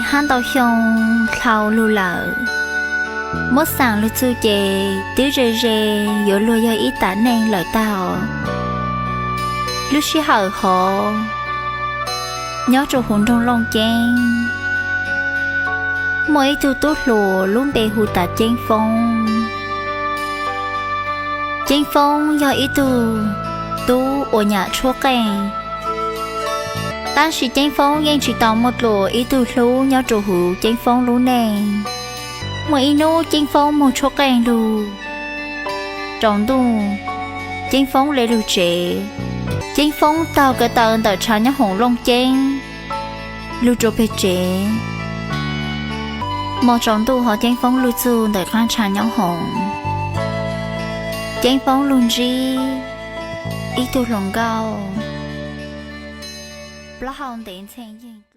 Hab ntau xyoo dhau lug lawm, muab xaam lug txug ces twb ze ze yuav luag yog ib tam neej lawm tag. Lub sij hawm hov, nyob rua huv nroog Looj Ceeb, muaj ib tug tub hluas lub npe hu tas Ceeb Foob. Ceeb Foob yog ib tug tub uas nyam tshuab qeej, tab sis Ceeb Foob yeej tsis tau muaj dlua ib tug hlub nyob rua huv Ceeb Foob lub neej. Muaj ib nub Ceeb Foob moog tshuab qeej lug, tsaus ntuj Ceeb Foob le lug tsev. Ceeb Foob taug ko taw ntawm tshav nyob hoom Looj Ceeb lug rua peg tsev. Mos tsaus ntuj hov Ceeb Foob lug txug ntawm qaab tshav nyob hoom, Ceeb Foob lug ntsib ib tug hluas nkauj plaub hau ntev ntxhee yeej